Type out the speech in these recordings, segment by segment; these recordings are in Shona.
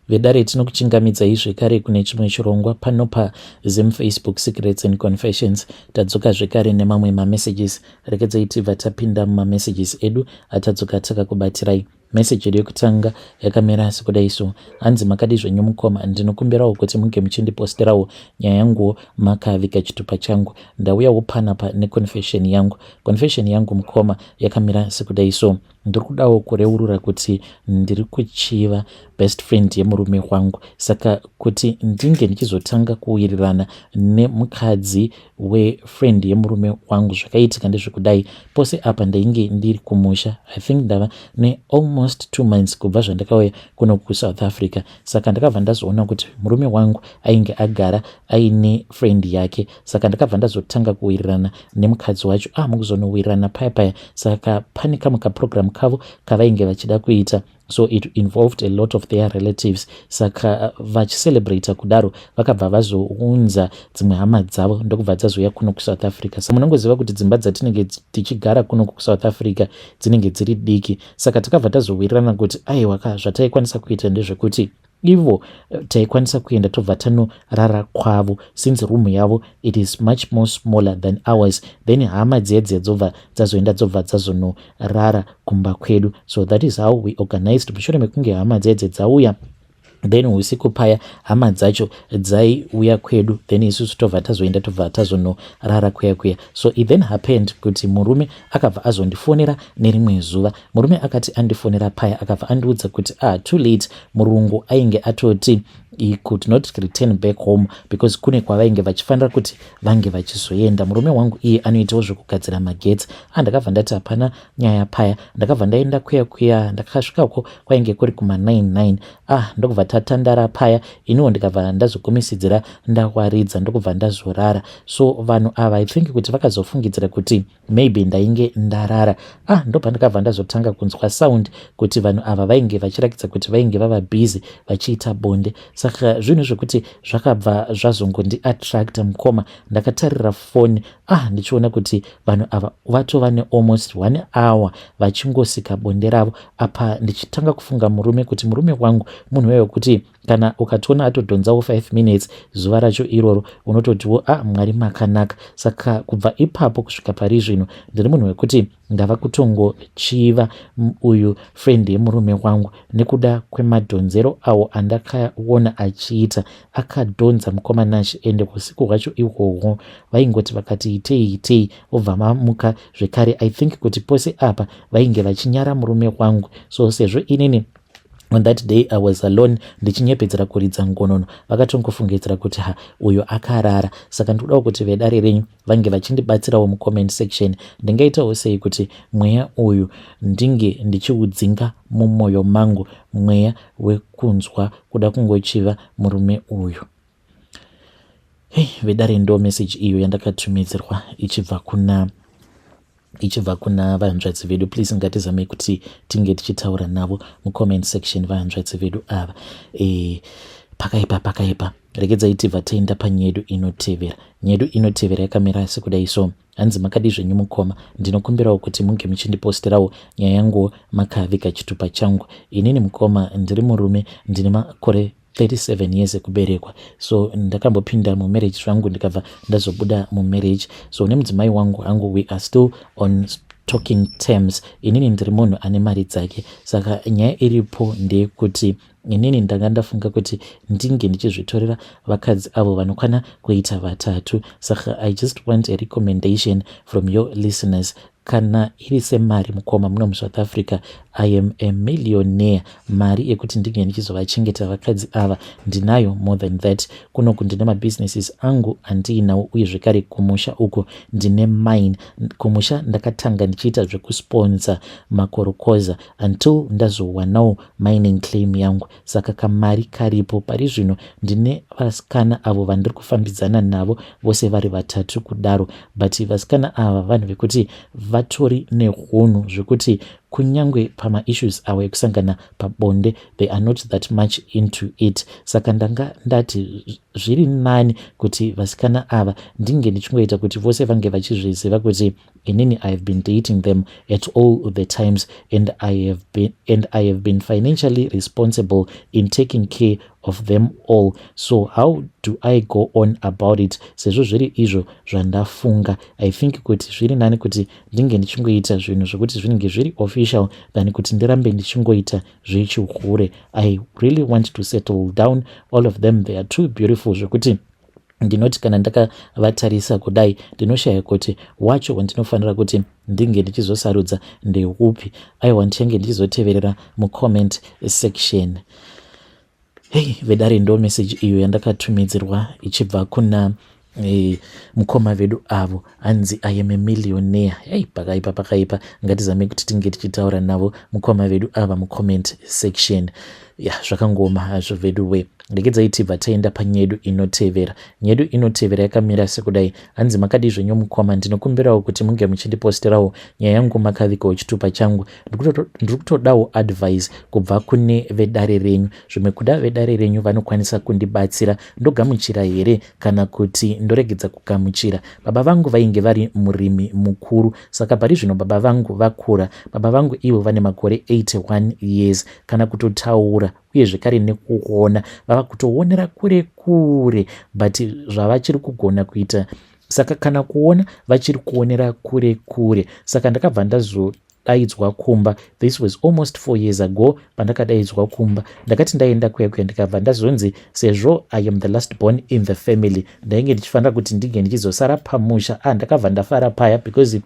Vedare, tinokuchingamidzai zvekare kune chimwe chirongwa pano paZim Facebook Secrets and Confessions. Tadzoka zvekare nemamwe mamessages. Rekedzai tibva tapinda mumamessages edu atadzoka takakubatirai. Message yedu yekutanga yakamira sekudai so. Hanzi, "Makadi zvenyu mukoma? Ndinokumbirawo kuti munge muchindiposterawo nyaya yanguwo makaviga chitupa changu. Ndauyawo panapa neconfession yangu. Confession yangu, mukoma, yakamira sekudai so. Ndiri kudawo kureurura kuti ndiri kuchiva best friend yemurume wangu. Saka kuti ndinge ndichizotanga kuwirirana nemukadzi wefriend yemurume wangu, zvakaitika ndezvekudai. Pose apa ndainge ndiri kumusha. I think ndava nealmost 2 months kubva zvandakauya kuno kuSouth Africa. Saka ndakabva ndazoona kuti murume wangu ainge agara aine friend yake. Saka ndakabva ndazotanga kuwirirana nemukadzi wacho. Ah, mukuzonowirirana paya paya, saka pane kamwe kaprogram kavo kavainge vachida kuita. So it involved a lot of their relatives. Saka vachicelebrata kudaro, vakabva vazounza dzimwe hama dzavo, ndokubva dzazouya kuno kuSouth Africa. Sa munongoziva kuti dzimba dzatinenge tichigara kuno kuSouth Africa dzinenge dziri diki. Saka takabva tazowirirana kuti aiwa ka, zvataikwanisa kuita ndezvekuti ivo taikwanisa kuenda tobva tanorara kwavo, since room yavo, it is much more smaller than ours. Then hama dziya dziya dzobva dzazoenda, dzobva dzazonorara kumba kwedu. So that is how we organized. Mushure mekunge hama dziya dziya dzauya, then usiku paya hama dzacho dzaiuya kwedu, then isusu tobva tazoenda, tobva tazonorara kuya kuya. So it then happened kuti murume akabva azondifonera nerimwe zuva. Murume akati andifonera paya, akabva andiudza kuti, ah, too late, murungu ainge atoti he could not return back home because kune kwavainge vachifanira kuti vange vachizoenda. Murume wangu iye anoitawo zvekugadzira magetsi. Andakabva ndati hapana nyaya paya. Ndakabva ndaenda kuya kuya. Ndakasvikako kwainge kuri kuma99. Ah, ndokubva tatandara paya. Iniwo ndikabva ndazogumisidzira ndawaridza, ndokubva ndazorara. So vanhu ava, I think kuti vakazofungidzira kuti maybe ndainge ndarara. Ah, ndobva ndakabva ndazotanga kunzwa sound kuti vanhu ava vainge vachirakidza kuti vainge vava busy vachiita bonde. Saka zvinhu zvekuti zvakabva zvazongondiattracta, mukoma. Ndakatarira foni, ah, ndichiona kuti vanhu ava vatova nealmost one hour vachingosika bonde ravo. Apa ndichitanga kufunga murume, kuti murume wangu munhu wewekuti kana ukatoona atodhonzawo 5 minutes zuva racho iroro, unototiwo, "A ah, Mwari makanaka." Saka kubva ipapo kusvika pari zvino, ndiri munhu wekuti ndava kutongochiva uyu friend yemurume wangu nekuda kwemadhonzero awo andakaona achiita. Akadhonza, mukoma Nash, ende usiku hwacho ihwohwo vaingoti vakati itei itei, vobva mamuka zvekare. I think kuti pose apa vainge vachinyara murume wangu. So sezvo inini on that day I was alone, ndichinyepedzera kuridza ngonono, vakatongofungidzira kuti, "Ha, uyo akarara." Saka ndikudawo kuti vedare renyu vange vachindibatsirawo mucomment section. Ndingaitawo sei kuti mweya uyu ndinge ndichiudzinga mumwoyo mangu, mweya wekunzwa kuda kungochiva murume uyu?" Hei, vedare, ndo message iyo yandakatumidzirwa ichibva kuna vahanzvadzi vedu. Please, ngatizamei kuti tinge tichitaura navo mucomment section, vahanzvadzi vedu ava. Pakaipa, pakaipa. Regedzai tibva taenda panyedu inotevera. Nyedu inotevera yakamira sekudai so. Hanzi, "Makadi zvenyu mukoma? Ndinokumbirawo kuti munge muchindiposterawo nyaya yanguwo makaviga chitupa changu. Inini mukoma, ndiri murume, ndine makore 37 years ekuberekwa. So ndakambopinda mumarriage zvangu, ndikabva ndazobuda mumarriage. So nemudzimai wangu hangu, we are still on talking terms. Inini ndiri munhu ane mari dzake. Saka nyaya iripo ndeyekuti inini ndanga ndafunga kuti ndinge ndichizvitorera vakadzi avo vanokwana kuita vatatu. Saka I just want a recommendation from your listeners. Kana iri semari, mukoma, muno muSouth Africa I am a millionaire. Mari yekuti ndinge ndichizovachengeta vakadzi ava ndinayo, more than that. Kunoku ndine mabusinesses angu andiinawo, uye zvekare kumusha uko ndine mine. Kumusha ndakatanga ndichiita zvekusponsor makorokoza until ndazowanawo mining claim yangu. Saka kamari karipo. Pari zvino ndine vasikana avo vandiri kufambidzana navo, vose vari vatatu kudaro. But vasikana ava vanhu vekuti vatori neunhu zvekuti Kunyange pamaissues avo ekusangana pabonde, they are not that much into it. Saka ndanga ndati zviri nani kuti vasikana ava ndinge ndichingoita kuti vose vange vachizviziva kuti inini I have been dating them at all the times and I have been financially responsible in taking care of them all. So how do I go on about it, sezvo zviri izvo zvandafunga? I think kuti zviri nani kuti ndinge ndichingoita zvinhu zvokuti zvinenge zviri official than kuti ndirambe ndichingoita zvechihure. I really want to settle down. All of them, they are too beautiful zvekuti ndinoti kana ndakavatarisa kudai, ndinoshaya kuti wacho wandinofanira kuti ndinge ndichizosarudza ndeupi. Aiwa, ndichange ndichizoteverera mucomment section. Hei vedare, ndo message iyo yandakatumidzirwa ichibva kuna mukoma vedu avo. Hanzi, "I am a millionaire." Hei, pakaipa, pakaipa. Ngatizame kuti tinge tichitaura navo mukoma vedu ava mucomment section. Ya, zvakangoma hazvo vedu we. Regedzai tibva taenda panyedu inotevera. Nyedu inotevera yakamira sekudai. Hanzi, "Makadii zvenyu mukoma? Ndinokumbirawo kuti munge muchindiposterawo nyaya yangu makavigawo chitupa changu. Ndiri kutodawo advice kubva kune vedare renyu. Zvimwe kuda vedare renyu vanokwanisa kundibatsira. Ndogamuchira here kana kuti ndoregedza kugamuchira? Baba vangu vainge vari murimi mukuru, saka pari zvino baba vangu vakura. Baba vangu ivo vane makore 81 years. Kana kutotaura uye zvekare nekuona vava kutoonera kure kure, but zvavachiri kugona kuita, saka kana kuona vachiri kuonera kure kure. Saka ndakabva ndazodaidzwa kumba. This was almost 4 years ago pandakadaidzwa kumba. Ndakati ndaenda kuya kuya, ndikabva ndazonzi sezvo I am the last born in the family, ndainge ndichifanira kuti ndinge ndichizosara pamusha. Ah, ndakabva ndafara paya because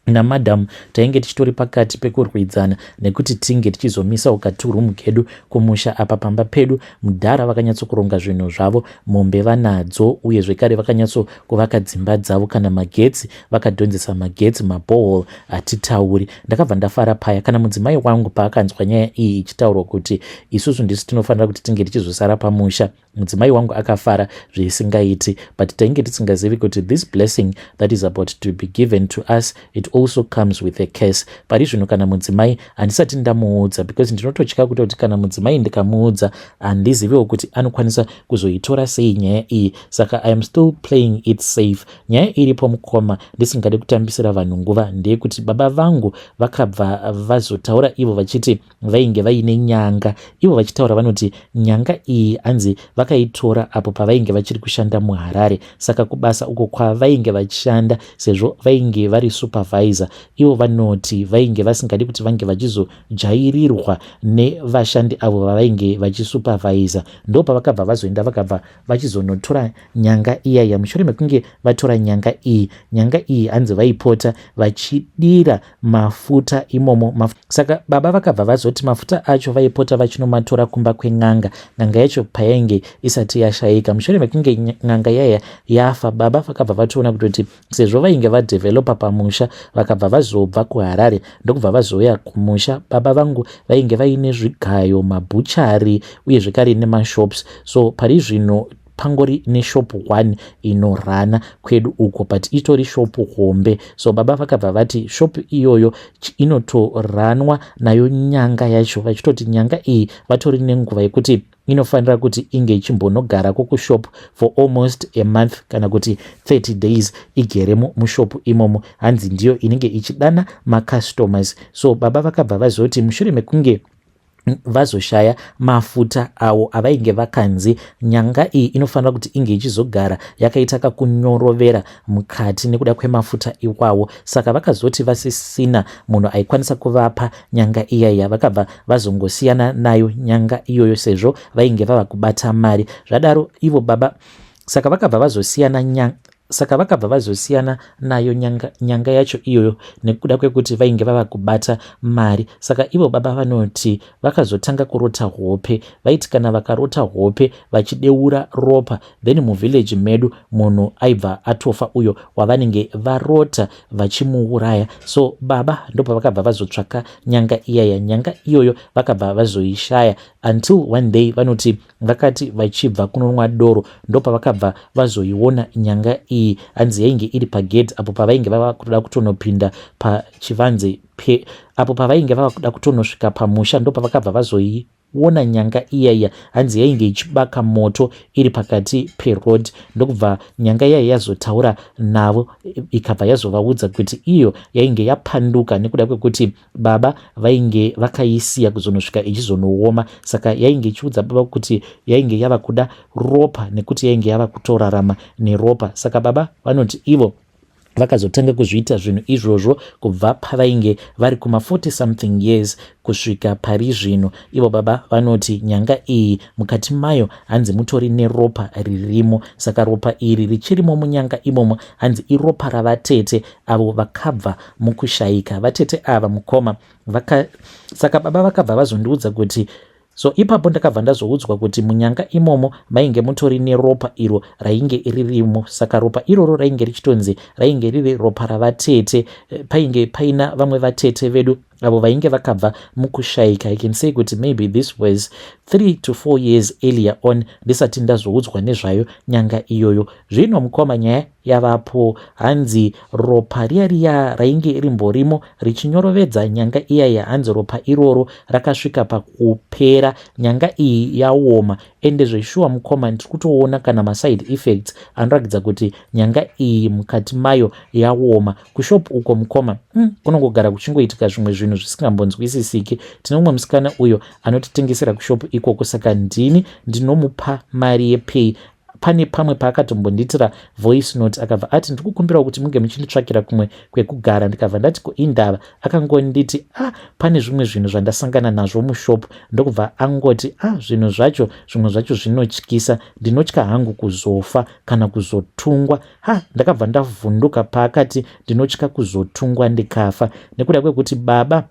namadhamu tainge tichitori pakati pekurwidzana nekuti tinge tichizomisawo katurumu kedu kumusha. Apa pamba pedu mudhara vakanyatsokuronga zvinhu zvavo, mombe vanadzo, uye zvekare vakanyatsokuvaka dzimba dzavo, kana magetsi vakadhonzesa magetsi, maborehole hatitauri. Ndakabva ndafara paya. Kana mudzimai wangu paakanzwa nyaya iyi ichitaurwa kuti isusu ndisu tinofanira kuti tinge tichizosara pamusha, mudzimai wangu akafara zvisingaiti. But tainge tisingazivi kuti this blessing that is about to be given to us, it also comes with a curse. Pari zvino kana mudzimai handisati ndamuudza because ndinototya kutoti kana mudzimai ndikamuudza, handiziviwo kuti anokwanisa kuzoitora sei nyaya iyi. Saka I am still playing it safe. Nyaya iripo mukoma, ndisingadi kutambisira vanhu nguva, ndeyekuti baba vangu vakabva vazotaura ivo vachiti vainge vaine nyanga. Ivo vachitaura vanoti nyanga iyi hanzi vakaitora apo pavainge vachiri kushanda muHarare. Saka kubasa uko kwavainge vachishanda, sezvo vainge vari supervisor, ivo vanoti vainge vasingadi kuti vange vachizojairirwa nevashandi avo vavainge vachisupervisa. Ndo pavakabva vazoenda, vakabva vachizonotora nyanga iyaya. Mushure mekunge vatora nyanga iyi, nyanga iyi hanzi vaipota vachidira mafuta imomo. Saka baba vakabva vazoti mafuta acho vaipota vachinomatora kumba kwen'anga, n'anga yacho payainge isati yashayika. Mushure mekunge n'anga yaya yafa, baba vakabva vatoona kutoti sezvo vainge vadevelopa pamusha, vakabva vazobva kuHarare ndokubva vazouya kumusha. Baba vangu vainge vaine zvigayo, mabutchery, uye zvekare nemashops. So pari zvino pangori neshop 1 inorana kwedu uko, but itori shop hombe. So baba vakabva vati shop iyoyo inotoranwa nayo nyanga yacho, vachitoti nyanga iyi vatori nenguva yekuti inofanira kuti inge ichimbonogarako kushop for almost a month kana kuti 30 days, igeremo mushop imomo. Hanzi ndiyo inenge ichidana macustomers. So baba vakabva vazoti mushure mekunge vazoshaya mafuta awo avainge vakanzi nyanga iyi inofanira kuti inge ichizogara yakaita kakunyorovera mukati nekuda kwemafuta iwawo, saka vakazoti vasisina munhu aikwanisa kuvapa nyanga iyaiya, vakabva vazongosiyana nayo nyanga iyoyo sezvo vainge vava kubata mari. Zvadaro ivo baba saka vakabva vazosiyana nayo nyanga, nyanga yacho iyoyo nekuda kwekuti vainge vava kubata mari. Saka ivo baba vanoti vakazotanga kurota hope. Vaiti kana vakarota hope vachideura ropa, then muvillage medu munhu aibva atofa uyo wavanenge varota vachimuuraya. So baba ndopavakabva vazotsvaka nyanga iyaya. Nyanga iyoyo vakabva vazoishaya until one day, vanoti vakati vachibva kunonwa doro, ndopavakabva vazoiona nyanga iyi. iyi hanzi yainge iri pagedhi apo pavainge vava kuda kutonopinda pachivanze pe apo pavainge vava kuda kutonosvika pamusha ndopavakabva vazoiona nyanga iya iya hanzi yainge ichibaka moto iri pakati peroad. Ndokubva nyanga iya yazotaura navo ikabva yazovaudza kuti iyo yainge yapanduka nekuda kwekuti baba vainge vakaisiya kuzonosvika ichizonooma. Saka yainge ichiudza baba kuti yainge yava kuda ropa nekuti yainge yava kutorarama neropa. Saka baba vanoti ivo vakazotanga kuzviita zvinhu izvozvo kubva pavainge vari kuma 40 something years kusvika pari zvino. Ivo baba vanoti nyanga iyi mukati mayo hanzi mutori neropa ririmo. Saka ropa iri richirimo munyanga imomo hanzi iropa ravatete avo vakabva mukushaika. Vatete ava mukoma vaka, saka baba vakabva vazondiudza kuti so ipapo ndakabva ndazoudzwa kuti munyanga imomo mainge mutori neropa iro rainge ririmo. Saka ropa iroro rainge richitonzi rainge riri ropa ravatete. Painge paina vamwe vatete vedu avo vainge vakabva mukushaika. I can say kuti maybe this was 3 to 4 years earlier on ndisati ndazoudzwa nezvayo nyanga iyoyo. Zvino mukoma, nyaya yavapo hanzi ropa riya riya rainge rimborimo richinyorovedza nyanga iyaya, hanzi ropa iroro rakasvika pakupera, nyanga iyi yaoma. Ende zveshuwa mukoma, ndiri kutoona kana maside effects anoratidza kuti nyanga iyi mukati mayo yaoma. Kushop uko mukoma, kunongogara kuchingoitika zvimwe zvinhu zvisingambonzwisisiki. Tine mumwe musikana uyo anotitengesera kushop ikoko, saka ndini ndinomupa mari yepay. Pane pamwe paakatombondiitira voice note, akabva ati, "Ndiri kukumbirawo kuti munge muchinditsvakira kumwe kwekugara." Ndikabva ndati, "Ko indava?" Akangonditi, "A ah, pane zvimwe zvinhu zvandasangana nazvo mushop." Ndokubva angoti, "A ah, zvinhu zvacho, zvimwe zvacho zvinotyisa. Ndinotya hangu kuzofa kana kuzotungwa." Ha, ndakabva ndavhunduka paakati ndinotya kuzotungwa ndikafa, nekuda kwekuti baba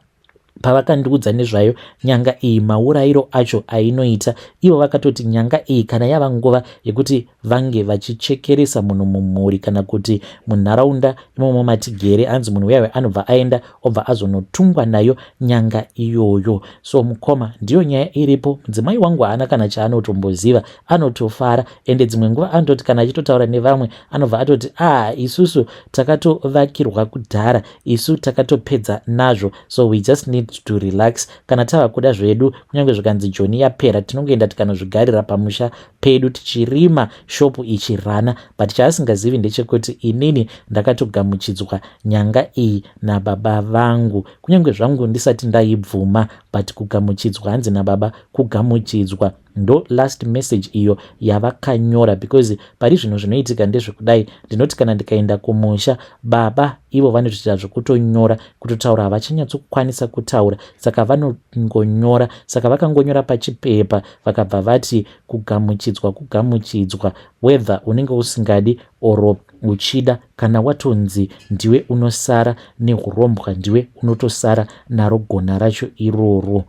pavakandiudza nezvayo nyanga iyi, maurayiro acho ainoita, ivo vakatoti nyanga iyi kana yava nguva yekuti vange vachichekeresa munhu mumhuri kana kuti munharaunda imomo matigere, anzi munhu uyaiwe anobva aenda obva azonotungwa nayo nyanga iyoyo. So mukoma, ndiyo nyaya iripo. Mudzimai wangu haana kana chaanotomboziva, anotofara. Ende dzimwe nguva anototi kana achitotaura nevamwe anobva atoti, "A ah, isusu takatovakirwa kudhara, isu takatopedza nazvo, so we just need to relax. Kana tava kuda zvedu, kunyange zvikanzi Joni yapera, tinongoenda tikanozvigarira pamusha pedu tichirima, shopu ichirana." But chaasingazivi ndechekuti inini ndakatogamuchidzwa nyanga iyi nababa vangu, kunyange zvangu ndisati ndaibvuma, but kugamuchidzwa hanzi nababa kugamuchidzwa. Ndo last message iyo yavakanyora, because pari zvino zvinoitika ndezvekudai: ndinoti kana ndikaenda kumusha, baba ivo vanotoita zvekutonyora. Kutotaura havachanyatsokukwanisa kutaura, saka vanongonyora. Saka vakangonyora pachipepa, vakabva vati kugamuchidzwa kugamuchidzwa, whether unenge usingadi or uchida, kana watonzi ndiwe unosara neurombwa, ndiwe unotosara naro gona racho iroro.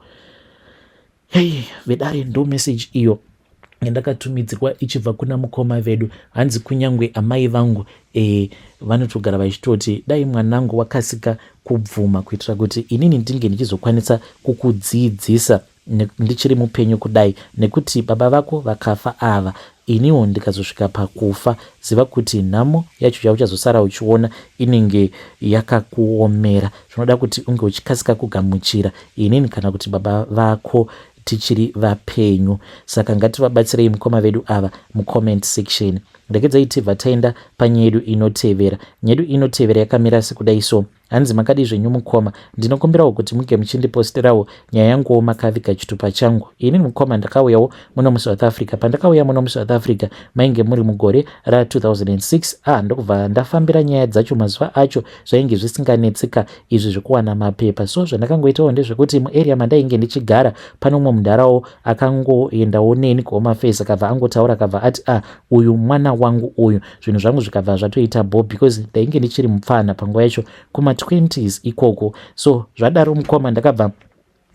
Hei vedare, ndo message iyo yandakatumidzirwa ichibva kuna mukoma vedu. Hanzi kunyange amai vangu vanotogara vachitoti, "Dai mwanangu wakasika kubvuma kuitira kuti inini ndinge ndichizokwanisa kukudzidzisa ndichiri mupenyu kudai, nekuti baba vako vakafa ava, iniwo ndikazosvika pakufa, ziva kuti nhamo yacho yauchazosara uchiona inenge yakakuomera. Zvinoda kuti unge uchikasika kugamuchira inini kana kuti baba vako tichiri vapenyu." Saka ngativabatsirei mukoma vedu ava mucomment section. Regedzai tibva taenda panyaya yedu inotevera. Nyaya yedu inotevera yakamira sekudai so. Hanzi, "Makadi zvenyu mukoma? Ndinokumbirawo kuti muge muchindiposterawo nyaya yanguwo makaviga chitupa changu. Ini mukoma ndakauyawo muno muSouth Africa. Pandakauya muno muSouth Africa mainge muri mugore ra2006. Ah, ndokubva ndafambira nyaya dzacho. Mazuva acho zvainge zvisinganetsika izvi zvekuwana mapepa. So zvandakangoitawo ndezvekuti muarea mandainge ndichigara pane umwe mundarawo akangoendawo neni kuHome Affairs, akabva angotaura, akabva ati, 'Ah, uyu mwana wangu uyu.' Zvinhu zvangu zvikabva zvatoita bo, because ndainge ndichiri mupfana panguva yacho, kuma20s ikoko. So zvadaro mukoma, ndakabva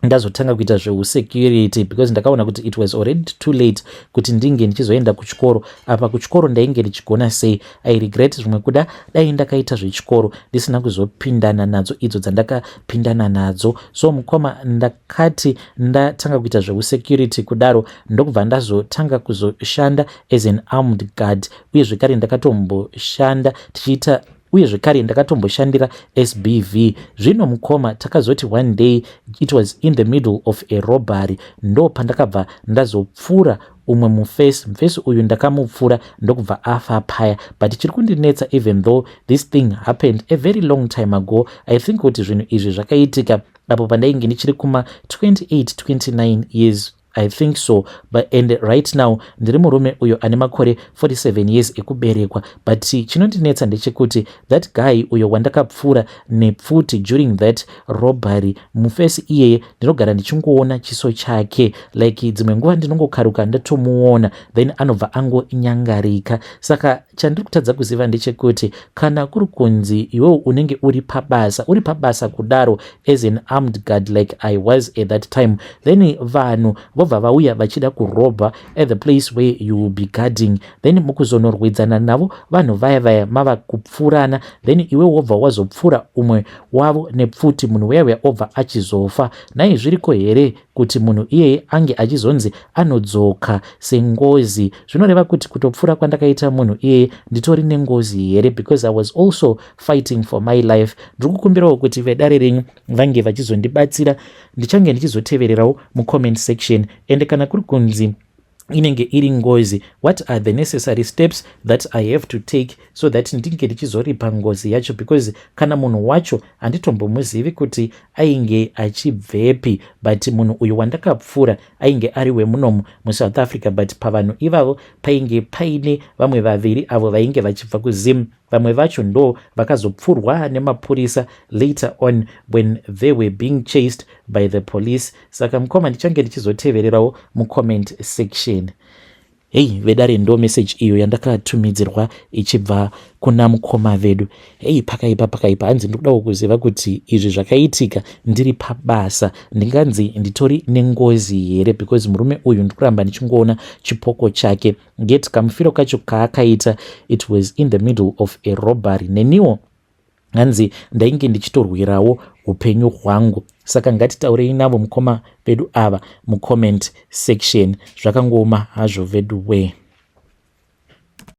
Ndazotanga kuita zveusecurity because ndakaona kuti it was already too late kuti ndinge ndichizoenda kuchikoro. Apa kuchikoro ndainge ndichigona sei? I regret zvimwe kuda dai ndakaita zvechikoro, ndisina kuzopindana nadzo idzo dzandakapindana nadzo. So mukoma, ndakati ndatanga kuita zveusecurity kudaro, ndokubva ndazotanga kuzoshanda as an armed guard. Uye zvekare ndakatomboshanda tichiita, uye zvekare ndakatomboshandira SBV. Zvino mukoma, takazoti one day, it was in the middle of a robbery, ndo pandakabva ndazopfuura umwe mufesi. Mufesi uyu ndakamupfuura, ndokubva afa paya. But chiri kundinetsa, even though this thing happened a very long time ago, I think kuti zvinhu izvi zvakaitika apo pandainge ndichiri kuma 28 29 years, I think so. But and right now ndiri murume uyo ane makore 47 years ekuberekwa. But chinondinetsa ndechekuti that guy uyo wandakapfuura nepfuti during that robbery, mufesi iyeye, ndinogara ndichingoona chiso chake. Like dzimwe nguva ndinongokaruka ndatomuona, then anobva angonyangarika. Saka chandiri kutadza kuziva ndechekuti kana kuri kunzi iwewo unenge uri pabasa, uri pabasa kudaro as an armed guard like I was at that time, then vanhu vobva vauya vachida kurobha at the place where you will be guarding, then mukuzonorwidzana navo vanhu vaya vaya, mava kupfurana, then iwe wobva wazopfura umwe wavo nepfuti, munhu uya uya obva achizofa. Nhai, zviriko here kuti munhu iyeye ange achizonzi anodzoka sengozi? Zvinoreva kuti kutopfura kwandakaita munhu iyeye nditori nengozi here? Because I was also fighting for my life. Ndiri kukumbirawo kuti vedare renyu vange vachizondibatsira. Ndichange ndichizotevererawo mucomment section. Ende kana kuri kunzi inenge iri ngozi, what are the necessary steps that I have to take so that ndinge ndichizoripa ngozi yacho? Because kana munhu wacho handitombomuzivi kuti ainge achibvepi, but munhu uyu wandakapfuura ainge ari wemunomu muSouth Africa. But pavanhu ivavo painge paine vamwe vaviri avo vainge vachibva kuZim. Vamwe vacho ndo vakazopfurwa nemapurisa later on when they were being chased by the police. Saka mukoma, ndichange ndichizotevererawo mucomment section. Hei vedare, ndo message iyo yandakatumidzirwa ichibva kuna mukoma vedu. Hei, pakaipa, pakaipa. Hanzi ndikudawo kuziva kuti izvi zvakaitika ndiri pabasa, ndinganzi nditori nengozi here? Because murume uyu ndikuramba ndichingoona chipoko chake, get kamufiro kacho kaakaita, it was in the middle of a robbery. Neniwo hanzi ndainge ndichitorwirawo upenyu hwangu. Saka ngatitaurei navo mukoma vedu ava mucomment section. Zvakangooma hazvo vedu we.